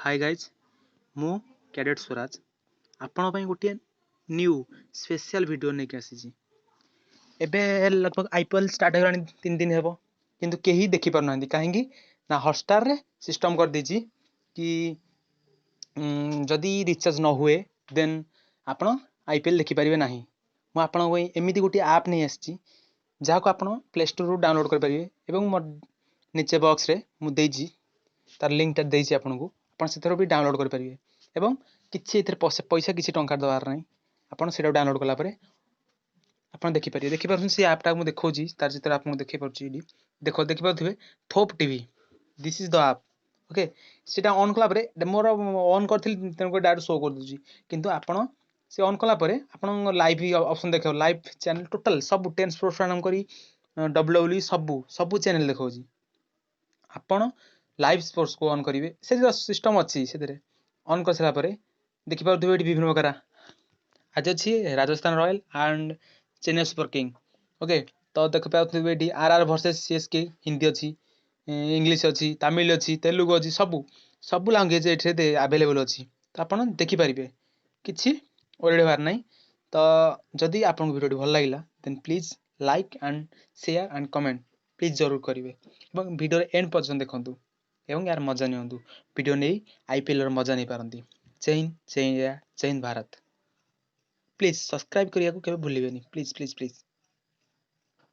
ହାଏ guys, ମୁଁ cadet Swaraj ଆପଣଙ୍କ ପାଇଁ ଗୋଟିଏ ନ୍ୟୁ ସ୍ପେଶିଆଲ୍ ଭିଡ଼ିଓ ନେଇକି ଆସିଛି। ଏବେ ଲଗଭଗ ଆଇପିଏଲ୍ ଷ୍ଟାର୍ଟ ହେଇଗଲାଣି 3 ଦିନ ହେବ, କିନ୍ତୁ କେହି ଦେଖିପାରୁନାହାନ୍ତି। କାହିଁକି ନା ହଟଷ୍ଟାରରେ ସିଷ୍ଟମ୍ କରିଦେଇଛି କି ଯଦି ରିଚାର୍ଜ ନ ହୁଏ, ଦେନ୍ ଆପଣ ଆଇପିଏଲ୍ ଦେଖିପାରିବେ ନାହିଁ। ମୁଁ ଆପଣଙ୍କ ପାଇଁ ଏମିତି ଗୋଟିଏ ଆପ୍ ନେଇ ଆସିଛି, ଯାହାକୁ ଆପଣ ପ୍ଲେ ଷ୍ଟୋରରୁ ଡାଉନଲୋଡ଼୍ କରିପାରିବେ ଏବଂ ମୋ ନିଚେ ବକ୍ସରେ ମୁଁ ଦେଇଛି, ତାର ଲିଙ୍କଟା ଦେଇଛି ଆପଣଙ୍କୁ। ଆପଣ ସେଥିରୁ ବି ଡାଉନଲୋଡ଼୍ କରିପାରିବେ ଏବଂ କିଛି ଏଥିରେ ପଇସା କିଛି ଟଙ୍କା ଦେବାର ନାହିଁ। ଆପଣ ସେଇଟାକୁ ଡାଉନଲୋଡ଼୍ କଲା ପରେ ଆପଣ ଦେଖିପାରିବେ। ଦେଖିପାରୁଛନ୍ତି, ସେ ଆପ୍ଟା ମୁଁ ଦେଖାଉଛି, ତାର ଯେତେବେଳେ ଆପଣଙ୍କୁ ଦେଖାଇ ପାରୁଛି ଏଇଠି ଦେଖିପାରୁଥିବେ, ଥୋପ୍ TV. This is the app, okay? ସେଇଟା ଅନ୍ କଲା ପରେ, ମୋର ଅନ୍ କରିଥିଲି, ତେଣୁକରି ଡାଇରେକ୍ଟ ଶୋ କରିଦେଉଛି। କିନ୍ତୁ ଆପଣ ସେ ଅନ୍ କଲା ପରେ ଆପଣଙ୍କ ଲାଇଭ୍ ଅପସନ୍ ଦେଖେଇବ। ଲାଇଭ୍ ଚ୍ୟାନେଲ୍ ଟୋଟାଲ୍ ସବୁ ଟେନ୍ ସ୍ପୋର୍ଟସ୍ ଆରମ୍ଭ କରି ଡବ୍ଲ୍ୟୁ ଡବ୍ଲ୍ୟୁ ସବୁ ସବୁ ଚ୍ୟାନେଲ୍ ଦେଖାଉଛି। ଆପଣ ଲାଇଭ୍ ସ୍ପୋର୍ଟସକୁ ଅନ୍ କରିବେ, ସେ ଯେଉଁ ସିଷ୍ଟମ୍ ଅଛି, ସେଥିରେ ଅନ୍ କରିସାରିଲା ପରେ ଦେଖିପାରୁଥିବେ ଏଠି ବିଭିନ୍ନ ପ୍ରକାର। ଆଜି ଅଛି Rajasthan royal and Chennai super king, okay? ତ ଦେଖିପାରୁଥିବେ ଏଠି ଆର୍ ଆର୍ ଭର୍ସେସ୍ ସିଏସ୍କେ। ହିନ୍ଦୀ ଅଛି, ଇଂଲିଶ ଅଛି, ତାମିଲ ଅଛି, ତେଲୁଗୁ ଅଛି, ସବୁ ସବୁ ଲାଙ୍ଗୁଏଜ୍ ଏଠିରେ ଆଭେଲେବୁଲ୍ ଅଛି। ତ ଆପଣ ଦେଖିପାରିବେ, କିଛି ୱରିଡ୍ ହେବାର ନାହିଁ। ତ ଯଦି ଆପଣଙ୍କୁ ଭିଡ଼ିଓଟି ଭଲ ଲାଗିଲା, then please like and share and comment please ଜରୁର କରିବେ ଏବଂ ଭିଡ଼ିଓର ଏଣ୍ଡ ପର୍ଯ୍ୟନ୍ତ ଦେଖନ୍ତୁ ଏବଂ ଏହାର ମଜା ନିଅନ୍ତୁ। ଭିଡ଼ିଓ ନେଇ ଆଇପିଏଲ୍ର ମଜା ନେଇପାରନ୍ତି। ଜୟ ହିନ୍ଦ, ଜୟ ଇଣ୍ଡିଆ, ଜୟ ହିନ୍ଦ ଭାରତ। ପ୍ଲିଜ୍ ସବସ୍କ୍ରାଇବ୍ କରିବାକୁ କେବେ ଭୁଲିବେନି। Please, please, please.